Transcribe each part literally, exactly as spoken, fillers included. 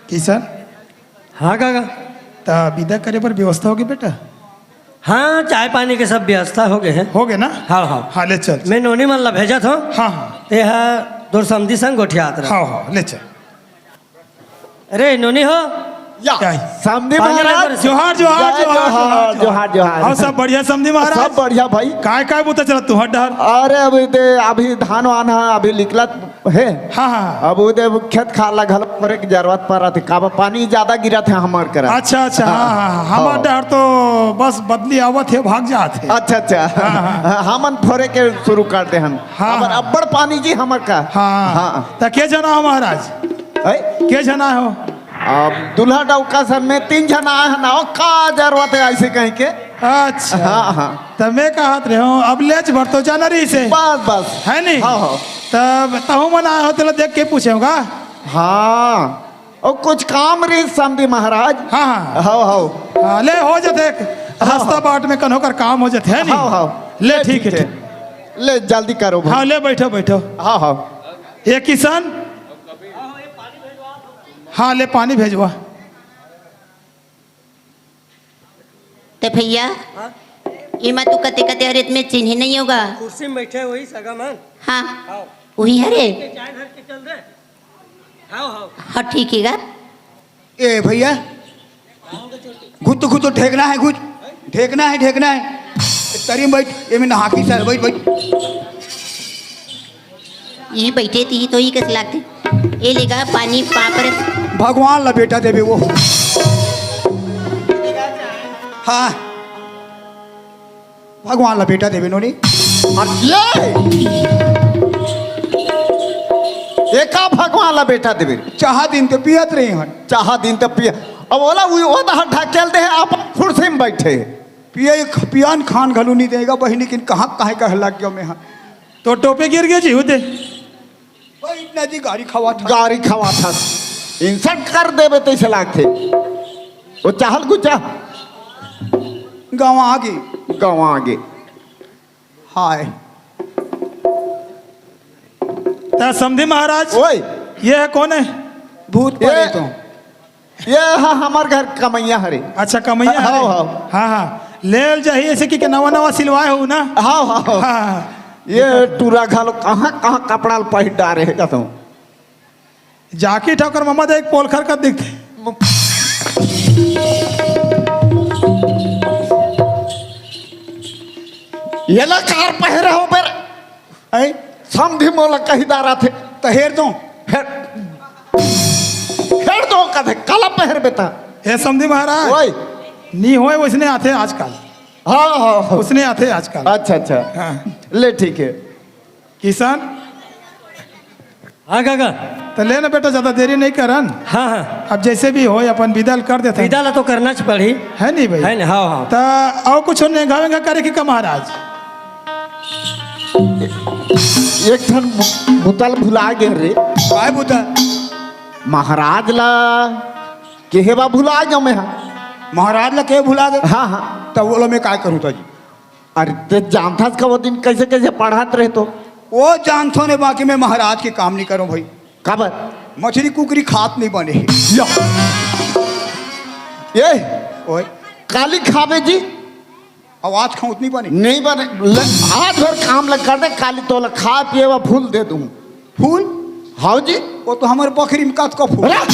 किशन। हाँ काका। त बिदा करे बर व्यवस्था होगे बेटा? हाँ, चाय पानी के सब व्यवस्था होगे हे। होगे ना? हाँ, हाँ। हाँ, ले चल। मैं नोनी मन ला भेजत हँव। हाँ, हाँ। तेहा तोर समधी संग गोठियात रह। हाँ, हाँ, ले चल। अरे नोनी हो। या, समधी महाराज। जोहार, जोहार, जोहार, जोहार, जोहार। हाँ, सब बढ़िया समधी महाराज? सब बढ़िया भाई। काय, काय बुता चलत तुँहर डहर? अरे अभी दे, अभी धान वान ह, अभी निकलत हे। हाँ, हाँ। अब उदे खेत खार ला घलो फोरे के जरूरत परत हे, काबर पानी जादा गिरत हे हमर करा। अच्छा, अच्छा, हाँ, हाँ, हाँ, हमर डहर तो बस बदली आवत हे, भाग जात हे। अच्छा, अच्छा। हाँ, हाँ। हमन फोरे के शुरू कर दे हन। हाँ, अब हाँ। अब्बड़ पानी जी हमर का। हाँ। हाँ। त के झन आय हो महाराज? हैं? के झन आय हो? अब दूल्हा डउका सन में तीन झन आय हन, अउ का जरूरत हे अइसे कहिके? अच्छा। हाँ, हाँ। त मैं कहत रहेंव, अब लेच भर तो जाना रहिसे। बस, बस। हे नी? हाँ, हाँ। तब तहूँ मन आय हो, तेला देख के पूछेंव गा। हाँ। अउ कुछ काम रहिस समधी महाराज। हाँ, हाँ। हव, हव। हाँ, ले हो जथे। हाँ, रस्ता हाँ। बाट में कन्हो कर काम हो जथे, हे नी? हव, हव। ले, ठीक हे, ठीक हे। ठीक। ले, जल्दी करो भाई। हाँ, ले, बइठो, बइठो। हाँ, हाँ। ए किशन। हाँ, ले, पानी भेजवा। ते भइया, हाँ? एमा तो कते कते हरे, त मैं चिन्हे नइ हों गा। कुर्सी में बइठे होही सगा मन। हाँ, हाँ। उही हरे। के चाय धर के चल दे। हाँ, हाँ। हाँ, ठीक हे गा। ए भइया, घुत घुत ढेकना हे, घुत ढेकना हे, ढेकना हे। तरी में बइठ, एमे नहाकी सर, बइठ, बइठ। ई बइठे तिही तो ई कस लागथे। ए ले गा पानी पापर। भगवान ला बेटा देबे वो। हाँ, भगवान ला बेटा देबे नोनी। अउ ये, ये का भगवान ला बेटा देबे? चाहा दिन ते पियत रहे हन। चाहा दिन ते पिय, अब ओला वो, वो तो ढकेल दे हे, आप कुर्सी में बइठे। पिए, पियान खान घलो नइ देगा बहिनी, किन कहाँ, काहे कहे लग गयो मैं, हाँ। तो टोपी गिर गे जी, होते। भाई, इतना जी गारी खवात हस। गारी खवात हस। Insult कर देबे तइसे लागथे। वो चाहल गुचा। गंवा गे। गंवा गे। हाय। त समधी महाराज, ओए। ये हे कोन हे? भूत ये, परेत हो। ये ह हमर घर कमइया हरे। अच्छा, कमइया हव, हरे। हव। हाँ, हाँ। ले ल जाही, अइसे कहिके नवा नवा सिलवाए हो ना? हव, हव। हाँ, हाँ। ये टूरा घलो कहाँ, कहाँ कपड़ा ल पहिर डारे हे कथों। जाकी ठाकुर ममा दे एक पोलखर का दिखथे। ये ला कार पहिरे हो बेर। ऐ, समधी मोला कही डारथे। त हेर दो। हेर, हेर दो कथे, काला पहर बेटा। हे समधी महाराज। ओए। नी होय, वइसने आथे आजकल। हाँ, हाँ, हाँ। वइसने आथे आजकल। अच्छा, अच्छा। हाँ। ले, ठीक हे। किशन। हाँ, काका। त ले ना बेटा, ज्यादा देरी नइ करन। हाँ, हाँ। अब जइसे भी होय, अपन बिदा ल कर देथन। बिदा ला तो करना च पड़ही। हे नी भाई? हे नी, हाँ, हाँ। त अउ कुछ नेंगा वेंगा करे के का महाराज? एक ठन बु-, बुता ल भुला गे रे। काय बुता? महाराज ला केहे बर भुला गेंव मैं हा। महाराज ला केहे भुला गे? हाँ, हाँ। त ओला मैं काय करूँ त जी? अरे, ते जानथस का वो दिन कइसे कइसे पढ़त रहे तो? वो जानथों ने, बाकी मैं महाराज के काम नइ करों भाई। काबर? मछरी कुकरी खात नइ बने हे। या। ए, ओए। काली खाबे जी? अउ आज खाऊं त नइ बने। नइ बने। ले, आज भर काम ल कर दे, काली तोला खाए पिए बर फूल दे दूं। फूल? हव जी। वो तो हमर बखरी में कतको फूल। अरे!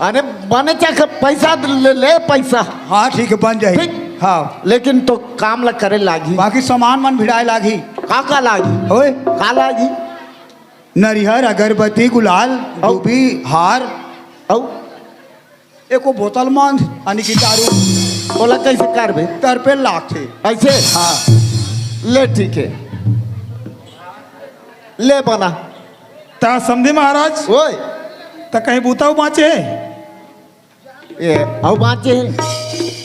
अरे, बने चाहे पैसा ले, ले पैसा। हाँ, ठीक हे, बन जाही। ठीक? हाँ। लेकिन तो काम ल करे लागही। बाकी सामान मन भिड़ाए लागही। का का लागही? ओए। का लागही? नरिहर, अगरबत्ती, गुलाल, अउ? दूबी, हार। अउ? एको बोतल मन, यानी कि दारू। ओला कइसे करबे? तरपेल लागथे। अइसे? हाँ। ले, ठीक हे। ले बना। त समधी महाराज। ओए। त कहीं बुता बाँचे हे? ए, अउ बाँचे हे।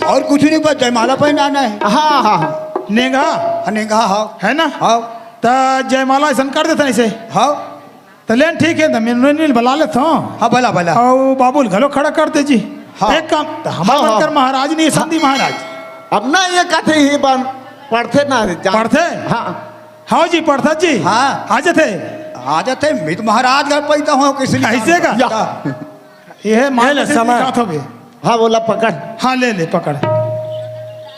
अउ कुछ नइ, बस जयमाला पहिनाना हे। हाँ, हाँ, हाँ। नेंगा? हाँ, नेंगा, हाँ। हे ना? हाँ। त जयमाला अइसन कर देथन अइसे। हाँ। त ले न, ठीक हे, त मैं नोनी ल बला लेथों। हाँ, बला, बला। अउ बाबू ल घलो खड़ा कर दे जी। हाँ। एक काम, त हमर हाँ, मन हाँ। कर महाराज नइ हे, हाँ। समधी महाराज। अब ना ये कथे ही बन पढ़थे ना रे, जान। पढ़थे? हाँ। हाँ जी, पढ़थस जी। हाँ। आ जथे। आ जथे, मैं तो महाराज घर पैदा हों, किस लिए? अइसे का? या। ये है, मान ले ले, से सामान। दिखात हवे। हाँ, बोला, पकड़। हाँ, ले ले, पकड़।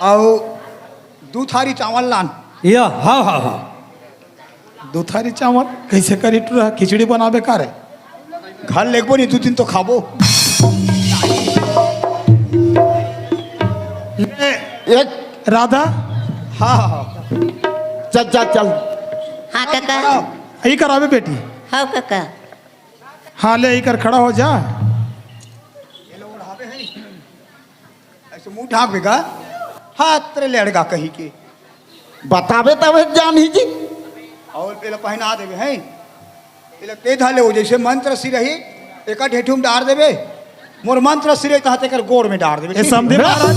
अउ दू थारी चावल लान। या, हाँ, हाँ, हाँ। दू थारी चावल कइसे करी टूरा? खिचड़ी बनाबे का रे? घर लेगबो नहीं, दू दिन तो खाबो। ले। एक। राधा। हाँ, हाँ, हाँ। चल, चल, चल। हाँ, काका। ई कराबे बेटी। हाँ, काका। हाँ, ले, इकर खड़ा हो जा। ये लो, ओढ़ावे है। ऐसे मुंह ढांक बेगा। हाथ रे लड़गा कहीं के। बताबे तबे जान ही जी। अउ पहले पहना देबे हैं। पहले ते धर ले, वो जैसे मंत्र सिरही, एका ढेठू में डार देबे। मोर मंत्र सिरही तहत एकर गोड़ में डार देबे, ए, ठीक है? समधी महाराज,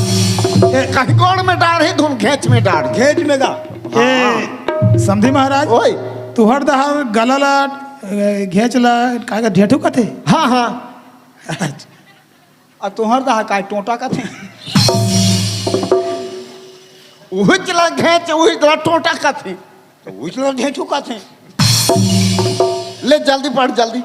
ए, कहीं गोड़ में डार ही, धुन घेंच में डार। घेंच में गा। ए, समधी महाराज, ओए। तुहर दहार गला ला, ए, घेंच ला, का, का ढेठू कथे? हाँ, हाँ। अच्छा। अउ तुहर दहार काय टोंटा कथे? उहिच ला घेंच, उहिच ला टोंटा कथे। तो उहिच ला ढेठू कथे। ले जल्दी पढ़, जल्दी।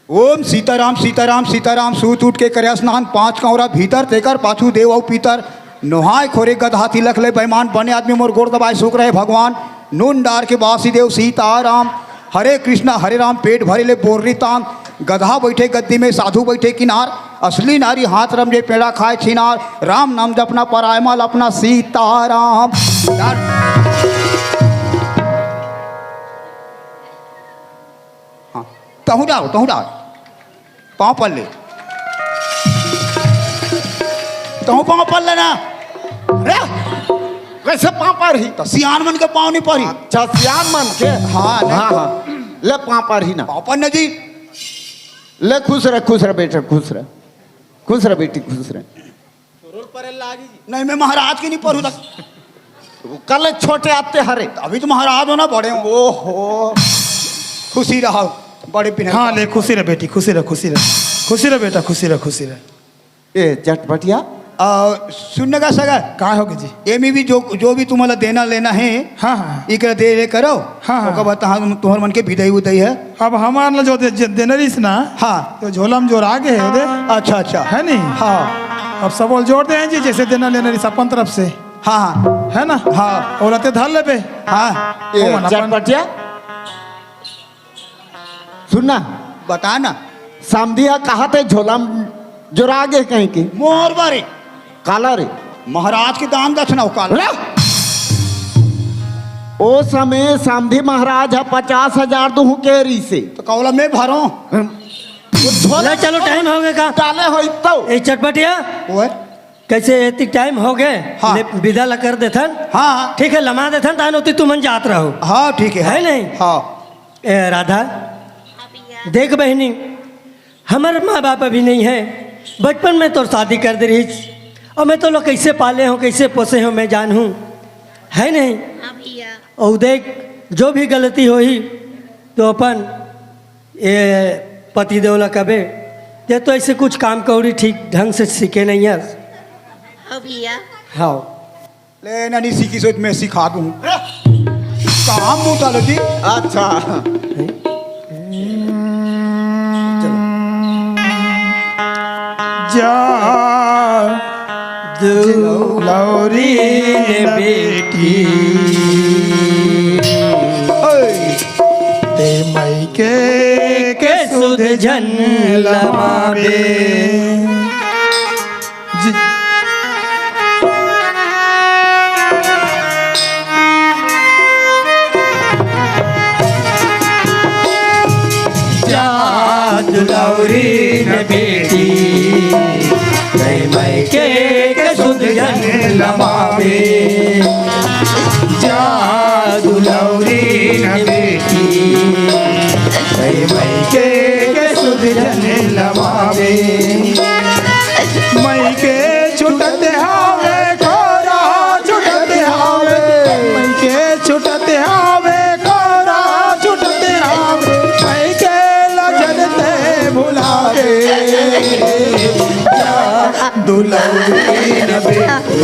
ओम सीताराम, सीताराम, सीताराम, सूत उठ के करे स्नान, पांच कौरा भीतर, तेकर पाछू देव अउ पितर, नोहाय खोरे गधा तिलक ले बेईमान, बने आदमी मोर गोड़ दबाए सुख रहे भगवान, नून डार के बासी देव सीताराम, हरे कृष्णा हरे राम, पेट भरे ले बोर्री तान, गधा बैठे गद्दी में साधु बैठे किनार, असली नारी हाथ रमजे पेड़ा खाए छिनार, राम नाम जपना पराए माल अपना सीताराम। डार। हाँ, तहूँ डार, तहूँ डार। पाँव पर ले। तहूँ पाँव पर लेना। अरे, कैसे पाँव पर ही? तो सियान मन के पाँव नहीं पर ही। अच्छा, सियान मन के? हाँ, नहीं हाँ, तो हाँ। ले पाँव पर ही ना। पाँव पर ना जी। ले खुश रह, खुश रह बेटा, खुश रह। खुश रह बेटी, खुश रह। नहीं, मैं महाराज के नहीं पढ़ू तक। कल छोटे आते हरे। अभी तो महाराज हो ना, बड़े हो। ओहो। खुशी रहो, बड़े पिन्हल हाँ, का। ले, खुशी रह बेटी, खुशी रह, खुशी रह। खुशी रह बेटा, खुशी रह, खुशी रह। ए, चटपटिया। आ, सुनने का सगा। का होगे जी? एमे भी जो, जो भी तुम्हारा देना लेना है, हाँ, हाँ। इकरा दे रे करो। हाँ, हाँ। ओकर बाद तहाँ तुहर मन के बिदाई उदाई है। अब हमार ला जो दे-, जे-, देना रहिस ना, हाँ। तो झोला में जोर आ गए है ओदे। अच्छा, अच्छा। है नहीं? हाँ। अब सब ओला जोर दे हैं जी, जैसे देना लेना रहिस अपन तरफ से। हाँ, हाँ। है ना? हाँ। ओला ते धर लेबे। हाँ। ए, ओमन अपन चटपटिया। सुन ना। बता ना। समधिया कहा ते झोला में जोर आ गए कहीं के। मोर बारे। काला रे। महाराज के दान दक्षिणा हो काला। रे! ओ समय समधी महाराज ह पचास हजार दुहू के रहिसे। तो कौला मैं भरो। हम। ले चलो, टाइम होगे का? डाले होई तो। ए चटपटिया, ओए। कैसे एती टाइम होगे? हाँ। ले, विदा ला कर देथन। हाँ। ठीक है, लमा देथन, तान ओती तुमन जात रहो। हाँ, ठीक है। है नहीं? हाँ। ए राधा, देख बहिनी, हमर माँ बाप अभी नहीं है, बचपन में तोर शादी कर दे रहिस, अउ मैं तोला कैसे पाले हों, कैसे पोसे हों, मैं जानहूँ, है नहीं? हाँ भैया। अउ देख, जो भी गलती होही, तो अपन ए पतिदेव ला कबे, ते तो ऐसे कुछ काम कौड़ी ठीक ढंग से सीखे नहीं है। हाँ भैया। हाँ। ले ना, नहीं सीखी सोच मैं सिखा दूँ। काम मुँह डालो जी। अच्छा। जा दुलौरी ने बेटी। ओए। ते मइके के सुध झन लमाबे। जी। जा दुलौरी न बेटी, तै मइके के सुध झन लमाबे। जा दुलौरी न बेटी, तै मइके के सुध झन लमाबे। मइके छुटत हावे कोरा, छुटत हावे। मइके छुटत हावे कोरा, छुटत हावे। मइके ला जरते भुलावे। जा दुलौरी न बेटी,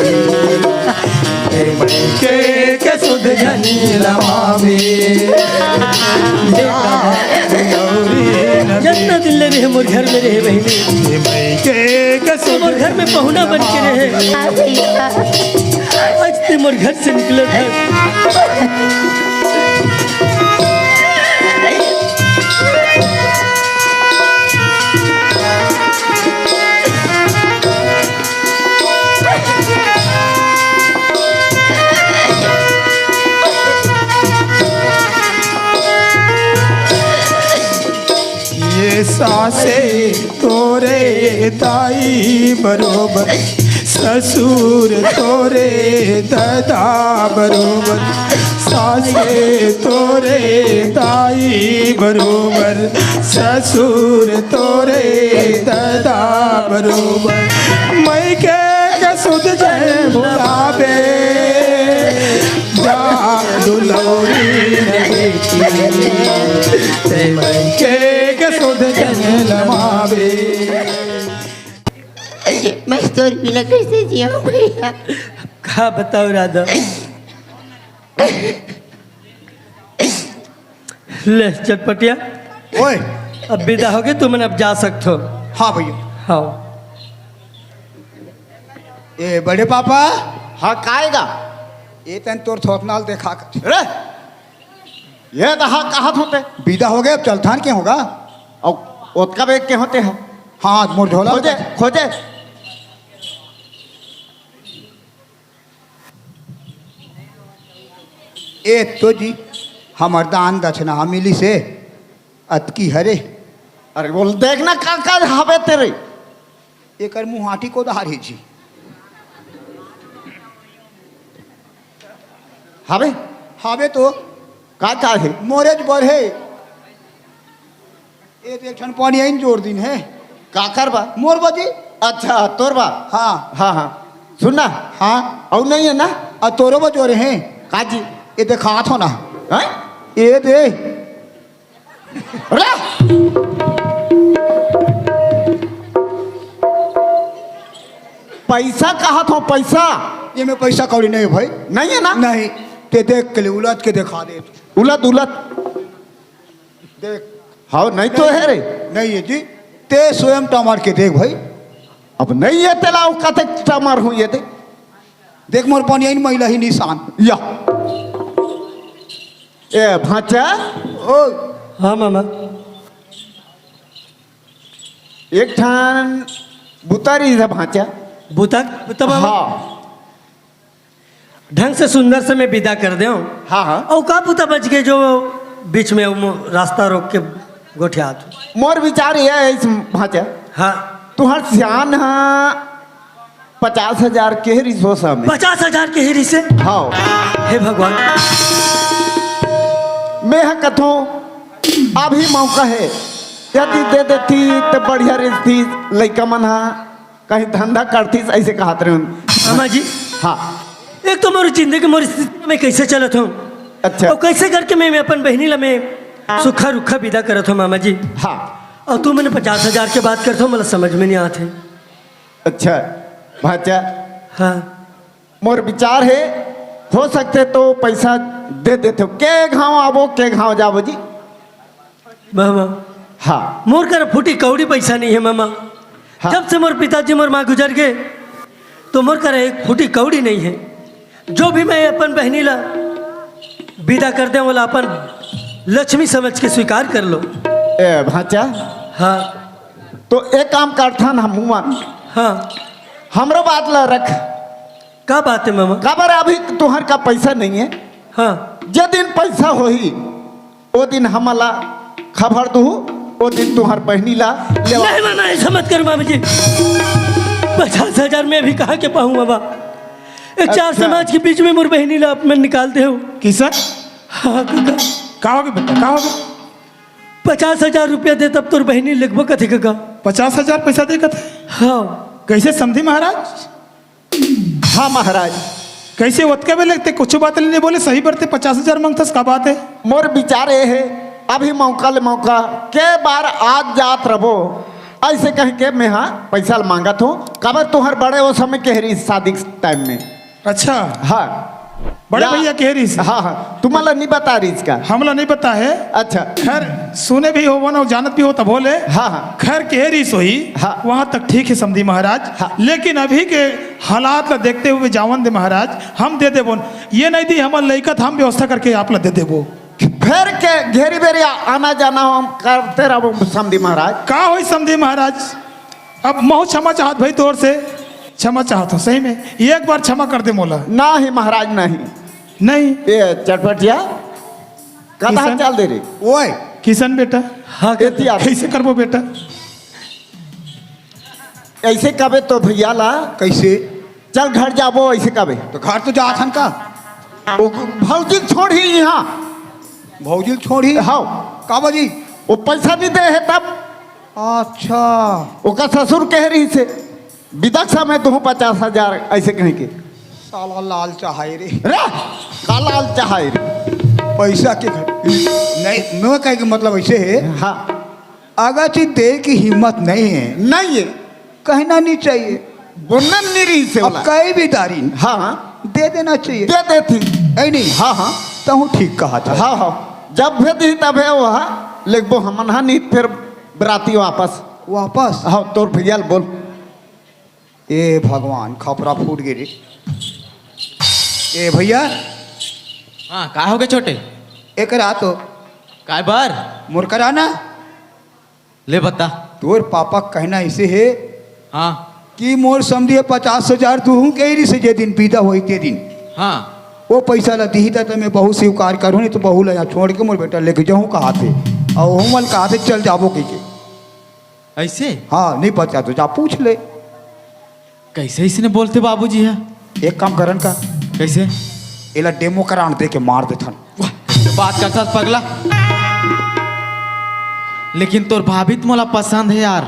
ए मइके के सुध झन लमावे। जा दुलौरी न जतना दिन रहे, मोर घर में रहे बहिनी। ये मइके के तैं मोर घर में पहुना बन के रहे। हाँ भैया। आज तैं मोर घर से निकलत हस। ये सासे तोरे दाई बरोबर, ससुर तोरे ददा बरोबर। सासे तोरे दाई बरोबर, ससुर तोरे ददा बरोबर। मइके के सुध झन भुलाबे, जा दुलौरी न देखी, तैं मइके के सुध झन लमाबे। मैं तोर बिना कैसे जिया भैया? का बताओ राधा, ले चटपटिया। ओए। अब विदा होगे तुमन, अब जा सकथो। हाँ भैया। हाँ। ए बड़े पापा। हाँ, काएगा? ए तन तोर थोथनाल देखा कर। रे, ये कहा, कहा थोते? विदा होगे, अब चलथन के होगा। अउ ओतका बेग के होते हैं? हाँ, मोर झोला खोजे, खोजे। ए तो जी, हमर दान दक्षिणा मिलिस हे, अतकी हरे। अरे बोल, देखना का का हवे तेरे। एकर मुहाटी कोदहार हे जी। हवे? हवे तो। का का हे? मोरेच बर हे। ए तो एक ठन पानी आइन जोर दिन हे। काकर बा? मोर बा जी। अच्छा, तोर बा? हाँ। हाँ, हाँ। सुन ना। हाँ। अउ नहीं हे ना? अउ तोरो बा जोरे हे। का जी? ए देखात हो ना। हैं? ए दे। रे! पैसा कहत हो, पैसा? एमे पैसा कौड़ी नहीं हे भाई। नहीं हे ना? नहीं। ते देख के ले, उलट के देखा दे। उलट, उलट। देख। हाँ, नहीं तो हे रे। नहीं हे जी, ते स्वयं टमर के देख भाई। अब नहीं हे तेला, अउ कते टमर हूँ ये दे। देख मोर पनियाइन मैला ही निशान। या। ए, भांचा। ओ। हाँ, मामा। एक ठन बुता रहिस हे भांचा। बुता? बुता मामा? हाँ। ढंग से सुंदर से मैं विदा कर देंव। हाँ, हाँ। अउ का बुता बच गे जो बीच में वो रास्ता रोक के गोठियात हो? मोर विचार ये हे इस भांचा। हाँ। तुहर सियान हा पचास हजार के रिसोसा में। पचास हजार के ही रिसे? हाँ। हे भगवान। मैं हा कथों, अभी मौका हे, यदि दे देती तो बढ़िया रहती, लइका मन हा कहीं धंधा करतीस, ऐसे कहत रहे हूँ। मामा जी। हाँ। एक तो मोर जिंदगी, मोर स्थिति में कैसे चलत हूँ। अच्छा। अउ कैसे करके मैं, मैं अपन बहिनी ला मैं सुखा रुखा विदा करत हूँ मामा जी। हाँ। अउ तू मैंने पचास हजार के बात करत हो, मोला समझ में नहीं आत हे। अच्छा, भांचा। हाँ। मोर विचार हे, हो सकथे तो पैसा दे देथो। के घांव आबो, के घांव जाबो जी? मामा। हाँ। मोर करा फूटी कौड़ी पैसा नहीं हे मामा। हाँ। जब से मोर पिताजी मोर माँ गुजर गे, तो मोर करा एक फूटी कौड़ी नहीं हे। जो भी मैं अपन बहिनी ला विदा कर देंव, ओला अपन लक्ष्मी समझ के स्वीकार कर लो। ए भांचा। हाँ। तो एक काम करथन हमू मन। हाँ। हमरो बात ला रख। का बात हे मामा? काबर अभी तुहर का पैसा नहीं हे? हाँ। जे दिन पैसा होही, ओ दिन हमला खबर दुहू, ओ दिन तुहर बहिनी ला लेवा। नहीं मामा, ऐसा मत कर मामा जी। पचास हजार मैं अभी कहाँ के पाहूँ मामा? एक चार अच्छा। समाज के बीच में मोर बहिनी ला आप मन निकाल देव। किसन? हाँ कका। का होगे बेटा, का होगे? पचास हजार रुपया दे तब तोर बहिनी लेगबो कथे कका। पचास हजार पैसा दे कथे? हाँ। कैसे समधी महाराज? हाँ महाराज। कैसे ओतका बेर लगथे, कुछ बात नहीं बोले, सही बरते पचास हजार मांगथस, का बात हे? मोर विचार ये हे, अभी मौका ले मौका, के बार आज जात रबो, ऐसे कह के मैं हा पैसा ल मांगत हूँ। काबर तुहर बड़े ओ समय के रहिस शादी के टाइम में। अच्छा। हाँ। बड़े या भैया कहे रहिस। हाँ, हाँ, तुम्हारा नहीं बता रहिस का? हमला नहीं पता है। अच्छा। खैर, सुने भी होवन अउ जानत भी हो तभो ले। हाँ, हाँ। खैर, कहे रहिस होही। हाँ। वहाँ तक ठीक है समधी महाराज। हाँ। लेकिन अभी के हालात ला देखते हुए जावन दे महाराज, हम दे देबोन। ये नहीं दी हमर लइका त हम व्यवस्था करके आप ला दे देबो। फेर के घेरी बेरी आना जाना हम करते रहबो समधी महाराज। का होई समधी महाराज? अब महू क्षमा चाहत भाई तोर से, क्षमा चाहत हूँ सही में, एक बार क्षमा कर दे मोला। नहीं महाराज, नहीं। नहीं। ए चटपटिया, कतहा किशन? चल दे रे। ओए। किशन बेटा। हाँ, एती आ। कैसे करबो बेटा? ऐसे कबे तो भैया ला। कैसे? चल घर जाबो, ऐसे कबे। तो घर तो जात हन का? वो भौजी छोड़ ही यहाँ। भौजी छोड़ ही? हाँ। का बाजी? वो पैसा नहीं दे है तब। अच्छा। ओकर ससुर कहे रहिस हे, "बिदा के समय दूहूं पचास हजार", ऐसे कहि के। साला लाल चाहाय रे। रे, का लाल चाहाय रे? पैसा के घर। नहीं, मैं कहे के मतलब ऐसे है। हाँ। अगर चीज दे की हिम्मत नहीं है। नहीं है। कहना नहीं चाहिए। बोलना नहीं रहिस हे अब ओला। कहीं भी दारी। हाँ। दे देना चाहिए। दे देती। ऐ नहीं। हाँ, हाँ। तहूँ ठीक कहा था। हाँ, हाँ। जब भी दी तब है वहाँ, लेकिन वो हमन हा नहीं फिर बराती वापस। वापस? हाँ, तोर भैया ल बोल। ए भगवान, खपरा फूट गे रे। ए भैया। हाँ, का हो गे छोटे? एकरा तो। काय बर? मोर करा ना। ले बता। तोर पापा कहना ऐसे है हाँ। कि मोर समधी पचास हजार दूहूं कहि रहिस हे जे दिन बिदा होई ते दिन। हाँ। वो पैसा ला दिही त मैं बहू स्वीकार करूँ, नहीं तो बहू ला यहाँ छोड़ के मोर बेटा लेके जाऊँ कहा थे। और वो मन कहा थे चल जाबो कहि के। ऐसे? हाँ, नहीं पता तो जा पूछ ले। कैसे इसने बोलते बाबूजी है? एक काम करन का। कैसे? एला डेमो करान दे के मार देथन। वाह, बात करथस पगला। लेकिन तोर भाभी तो मोला पसंद है यार।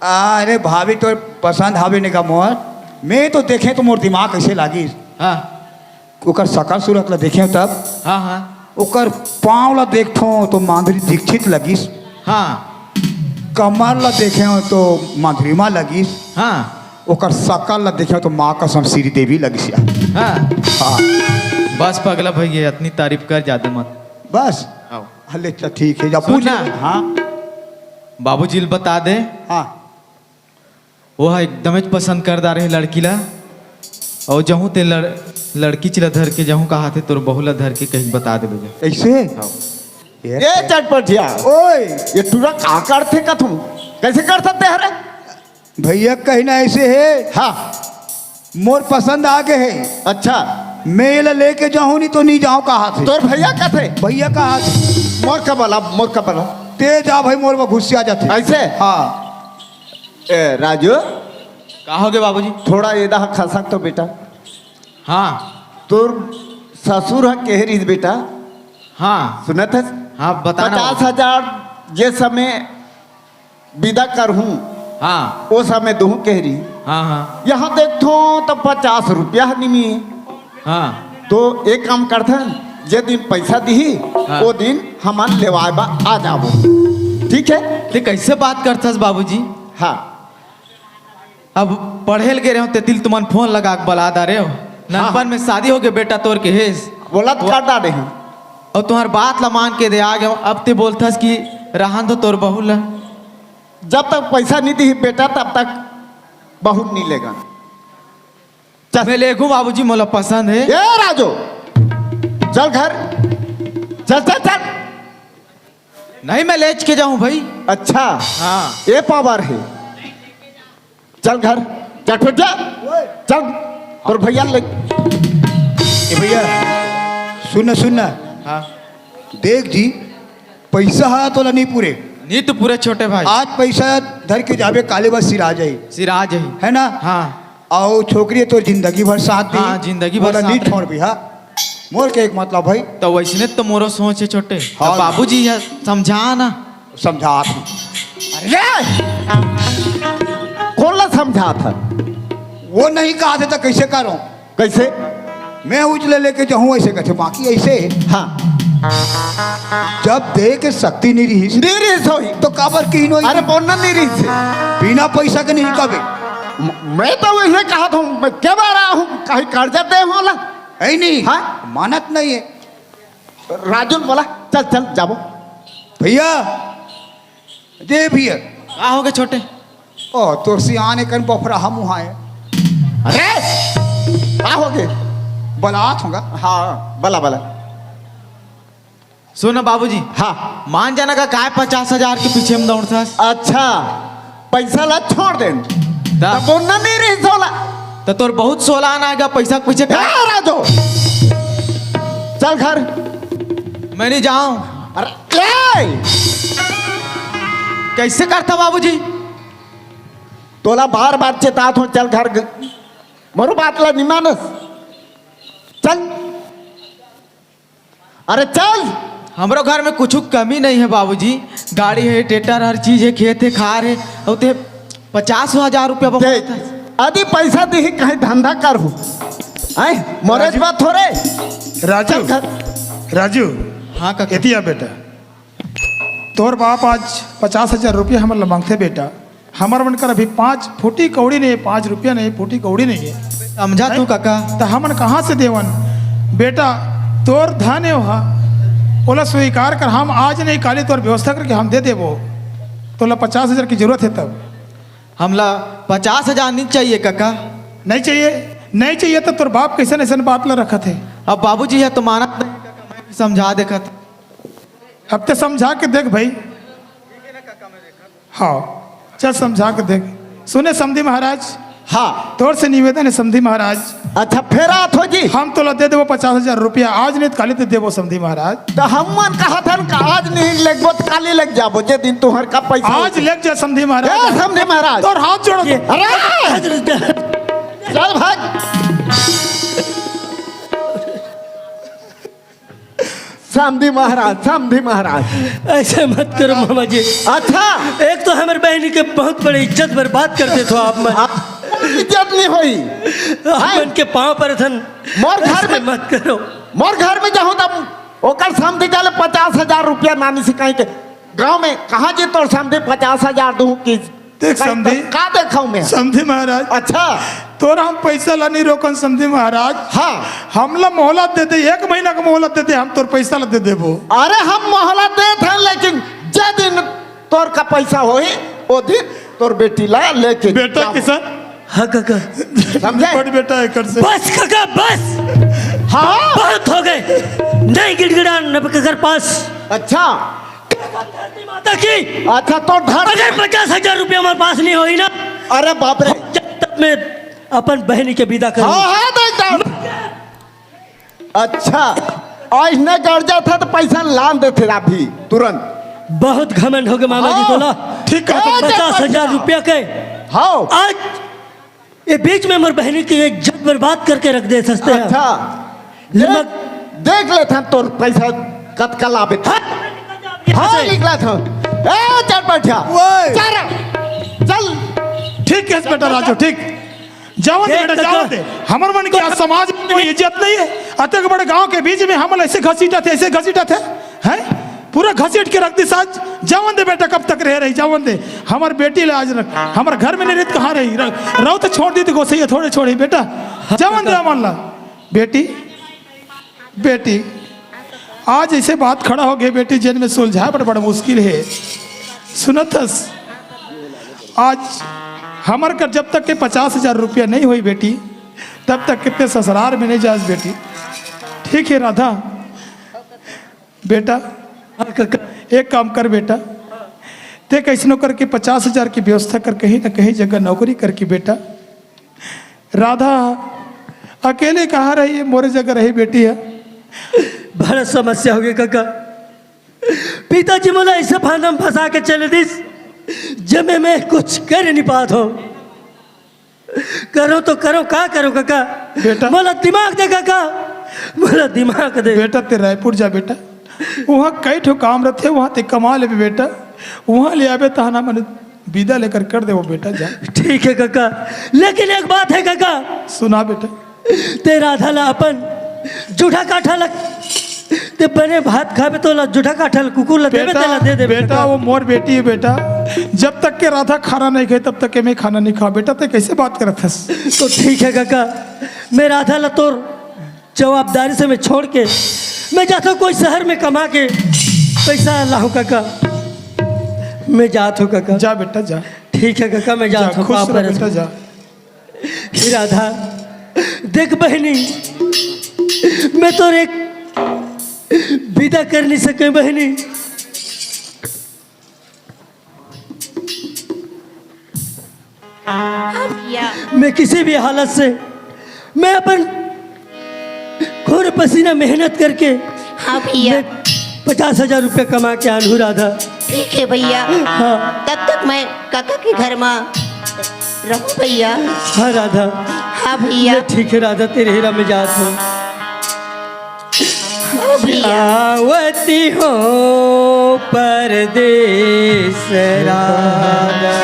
अरे भाभी तो पसंद हवे ने का मोर, मैं तो देखे तो मोर दिमाग कैसे लागिस। हाँ। ओकर सकल सूरत ला देखेंव तब। हाँ, हाँ। ओकर पाँव ला देखथों तो माधुरी दीक्षित लगिस। हाँ। कमर ला देखेंव तो मधुरिमा लगिस। हाँ। ओकर सकल ला देखेंव तो माँ कसम श्रीदेवी लगिस यार। हाँ। हाँ। बस पगला भैया, इतनी तारीफ कर, ज्यादा मत। बस? हाँ। हले, अच्छा, ठीक है, जा सुन पूछ ना। ले। हाँ। बाबूजी ल बता दे। हाँ। वो ह एकदमेच पसंद कर डारे हे लड़की ला। अउ जहूं ते लड़-, लड़की च ला धर के जहूं कहा थे तोर बहू ला धर के कहीं बता दे बेजा। ऐसे? हाँ। ये ए चटपटिया। ओए। ये टूरा का करथे कथू? कैसे कर सकते हरे? भैया कहना ऐसे है। हाँ। मोर पसंद आ गए है। अच्छा। मैं एला लेके जाहूं नहीं तो नहीं जाहूं कहा थे। तोर भैया कथे? भैया कहा थे। मोर का बला, मोर का बला। ते जा भाई, मोर में गुस्सा जाथे। ऐसे? हाँ। ए, राजू। का हो गे बाबूजी? थोड़ा एदा ह खसक तो बेटा। हाँ। तोर ससुर ह कहे रहिस बेटा। हाँ। सुनत हस? हाँ, बता ना। पचास हजार जे समय बिदा करहूँ, हाँ। ओ समय दूहूँ कहे रहिस। हाँ, हाँ। यहाँ देखथों तो पचास रुपया ह निमी। हाँ। तो एक काम करथन, जे दिन पैसा दिही, हाँ। ओ दिन हमन लेवाए बा आ जाबो। ठीक है? ते कैसे बात करथस बाबूजी? हाँ। अब पढ़े ल गे रहेंव, तेतिल तुमन फोन लगा के बला डारेव। हाँ, ननपन हाँ। में शादी हो गे बेटा तोर के हेस। बोला तो वो कर डारे हैं। अउ तुम्हार बात ला मान के दे आ गेंव, अब ते बोलथस कि रहन दो तोर बहू ला। जब तक पैसा नहीं दिही बेटा, तब तक बहू नहीं लेगा। चल। मैं लेगू बाबूजी, मोला पसंद है। ए राजू, चल घर, चल, चल, चल। नहीं, मैं लेच के जाऊं भाई। अच्छा। हाँ। ए पावर है। चल घर, चल फिर जा। चल, तोर भैया ले। ए भैया, सुन ना, सुन ना। हाँ। देख जी, पैसा हा तोला नहीं पूरे। नहीं तो पूरे छोटे भाई। आज पैसा धर के जाबे, काले बस सिरा जाई। सिरा जाई। है ना? हाँ। अउ छोकरी तोर जिंदगी भर साथ दी। हाँ, जिंदगी भर ओला साथ नहीं रही। छोड़बी, हाँ। मोर के एक मतलब भाई। तो वैसने तो मोरो सोच है छोटे। हाँ। तो बाबूजी है, समझा ना। समझात हूँ। अरे! कौन ला समझात है? वो नहीं कहा थे तो कैसे करूँ? कैसे? मैं उजले लेके जाऊँ ऐसे कहते, बाकी ऐसे। हाँ। जब दे के शक्ति नहीं रही। नहीं रही सोई। तो काबर की नहीं? अरे बोलना नहीं रही से। बिना पैसा के नहीं कबे। म-, मैं तो वैसे कहा था, मैं क्या बार आया हूँ, कहीं कर्जा दे होला। है नहीं। हाँ? मानत नहीं है। राजू ल बोला, चल चल जाबो। भैया, दे भैया। का होगे छोटे? ओ, तोर सियान एकन बफरा हम उहाँ है। अरे, का होगे? बलात होगा। हाँ, बला बला। सुन ना बाबूजी। हाँ। मान जाना का काय पचास हजार के पीछे में दौड़थस? अच्छा, पैसा ला छोड़ देन। त? तब वो न नहीं रही सोला। त तोर बहुत सोला आना आएगा पैसा के पीछे का? ए, राजू, चल घर। मैं नहीं जाऊं। अरे, ए! कैसे करता बाबूजी? तोला बार बार चेतात हो, चल घर ग-, मरो बात ला निमानस। चल। अरे चल। हमरो घर में कुछ कमी नहीं है बाबूजी, गाड़ी है, ट्रैक्टर, हर चीज है, खेत है, खार है, अउ ते पचास हजार रुपया देख, बबा। अदी पैसा दिही कहीं धंधा करहू। हैं? मोरेज राजू। बात थोरे। राजू। चल घर। राजू। हाँ काका। एतिया बेटा, तोर बाप आज पचास हजार रुपया हमर ला मांगथे बेटा। हमर मन कर अभी पाँच फूटी कौड़ी नहीं है, पाँच रुपया नहीं, फूटी कौड़ी नहीं है। समझा तू काका। त हमन कहाँ से देवन? बेटा, तोर धन है वहा, ओला स्वीकार कर। हम आज नहीं काली तोर व्यवस्था करके हम दे देबो। तोला पचास हजार की जरूरत है तब। हमला पचास हजार नहीं चाहिए काका। नहीं चाहिए? नहीं चाहिए तो तोर बाप कैसन ऐसन बात ला रखत है? अब बाबूजी है तो मानत नहीं काका, मैं भी समझा देखत। अब ते समझा के देख भाई। हाँ, चल समझा के देख। सुने समधी महाराज। हाँ। तोर से निवेदन है समधी महाराज। अच्छा, फेर आत हो जी। हम तोला दे देबो पचास हजार रुपया, आज नहीं त काली दे देबो समधी महाराज। त हमन कहत हन का आज नहीं लेगबो त काली लेग जाबो, जे दिन तुहर का पैसा आज होही। लेग जा समधी महाराज। ए, समधी महाराज। तोर हाथ जोड़ो। अरे! चल भाग। समधी महाराज, समधी महाराज। ऐसे मत करो मामा जी। अच्छा। एक तो हमर बहिनी के बहुत बड़ी इज्जत बर्बाद कर देथो आप मन। आप इज्जत नहीं होई। आप मन के पाँव परथन। मोर घर ऐसे में मत करो। मोर घर में जाहूं तब ओकर समधी जाले पचास हजार रुपया नानी से कहीं के गांव में कहाँ जी तोर समधी पचास हजार दूं कि देख कहीं समधी, का, का देखा हूं मैं? समधी महाराज। अच्छा। तोरा हम पैसा ला नहीं रोकन समधी महाराज। हाँ। हमला मोहलत दे दे, एक महीना का मोहलत दे दे, हम तोर पैसा ला दे देबो। अरे हम मोहलत देत हन, लेकिन जे दिन तोर का पैसा होही, ओ दिन तोर बेटी ला लेके बेटा जाबो। किशन। हाँ काका। समझे? बड़ बेटा एकर से। बस काका, बस। हाँ। बहुत हो गए। नहीं गिड़गिड़ान अब काकर पास। अच्छा। धरती माता की। अच्छा, तो धर- अगर पचास हजार रुपया हमारे पास नहीं होई ना, अरे बाप रे। जब तक मैं अपन बहिनी के विदा करूं। हाँ, हाँ, देख, देख। अच्छा, अइसने गरजा था तो पैसा लान देथे अभी तुरंत। बहुत घमंड हो गए मामा जी हाँ। तोला। ठीक है, ए, पचास हजार रुपया के। हाँ। आज ये बीच में मोर बहिनी की इज्जत बर्बाद करके रख दे सकते हैं। अच्छा। ले देख, मत- देख लेथन तोर पैसा कतका लाबे। हाँ। हाँ, निकला था। ए, चल बैठा। ओए। चल, चल। ठीक है बेटा राजू, ठीक। जावन दे देख बेटा, काका। जावन दे। हमर मन के आज समाज में कोई इज्जत नहीं है। अतक बड़े गांव के बीच में हमन ऐसे घसीटा थे, ऐसे घसीटा थे। हैं? पूरा घसीट के रख दिस आज। जावन दे बेटा, कब तक रहे रही, जावन दे। हमर बेटी ला आज रख, हमर घर में नहीं रही त कहाँ रही? रह-, रहो तो छोड़ दी तो गोसैया थोड़े छोड़ी बेटा। जावन दे हमन ला। बेटी, बेटी, आज ऐसे बात खड़ा हो गए बेटी, जेन में सुलझाए बड़, बड़ मुश्किल है। सुनत हस, आज हमर कर जब तक के पचास हजार रुपया नहीं होई बेटी, तब तक के ते ससुराल में नहीं जास बेटी। ठीक है राधा, बेटा, हाँ काका। एक काम कर बेटा, ते कैसनो करके पचास हजार की व्यवस्था कर, कहीं ना कहीं जगह नौकरी करके बेटा। राधा अकेले कहाँ रही है, मोरे जगह रही बेटी है। बड़ा समस्या हो गई काका। पिताजी मोला ऐसे फांदा में फंसा के चले दिस, जमे मैं कुछ कर नहीं पात हूँ। करो तो करो, का करो काका? बेटा। मोला दिमाग दे काका, मोला दिमाग दे। बेटा ते रायपुर जा बेटा, वहाँ कई ठो काम रथे, वहाँ ते कमा लेबे बेटा, वहाँ ले आबे तहना मन विदा लेकर कर देबो बेटा, जा। ठीक है काका, लेकिन एक बात है काका। सुना बेटा। ते राधा ला अपन जूठा काठा ला, ते बने भात खाबे तो ला जूठा काठा ला कुकुर ला देबे, बेटा, ते ला दे दे बेटा, बेटा। वो मोर बेटी है बेटा, जब तक के राधा खाना नहीं खाए तब तक के मैं खाना नहीं खाऊं बेटा, ते कैसे बात करत हस? तो ठीक है काका, मैं राधा ला तोर जवाबदारी से मैं छोड़ के मैं जात हूँ कोई शहर में कमा के पैसा लाहूँ काका। मैं जात हूँ काका। जा बेटा, जा। ठीक है काका, मैं जा, जात हूँ। खुश पाप रह बरस बेटा, जा। हे राधा, देख बहिनी, मैं तोर एक विदा कर नहीं सके बहिनी। हाँ भैया। मैं किसी भी हालत से मैं अपन खून पसीना मेहनत करके हाँ भैया। मैं पचास हजार रुपया कमा के आनहूँ राधा। ठीक है भैया। हाँ। तब तक मैं काका के घर में रहूँ भैया। हाँ राधा। हाँ भैया। ठीक है राधा, तेरे हेरा में जात हूँ। हाँ भैया। आवत हो परदेस राधा,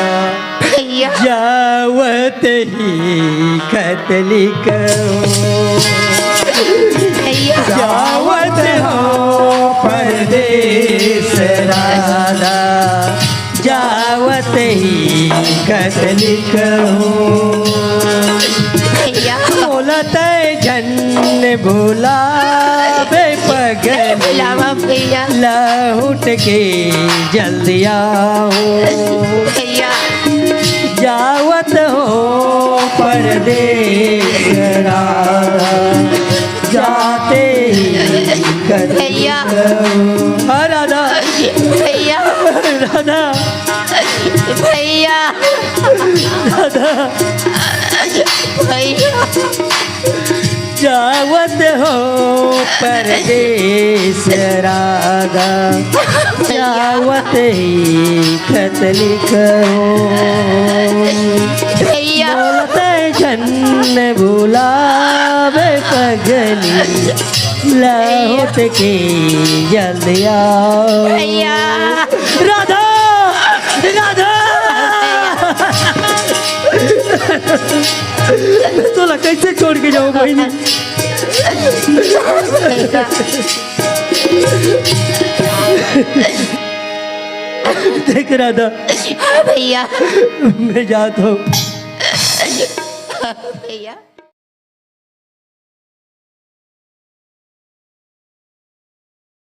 भैया। जावत ही खत लिखहूँ। भैया। जावत हो परदेस राधा, जावत ही खत लिखहूँ। भैया। बोलत झन भुलावे पगली, लावा भैया। लहुट के जल्दी आहूँ। भैया। जावत हो परदेस राधा, जाते ही कत भैया। हाँ राधा। भैया। राधा। भैया। राधा। भैया। जावत हो परदेस राधा, जावत ही खत लिखहूँ। भैया। बोलत झन भुलावे पगली, लहुट के जल्दी आहूँ। भैया। राधा, राधा। मैं तोला कैसे छोड़ के जाऊँ बहिनी? देख राधा, हाँ भैया। मैं जात हूँ। हाँ भैया।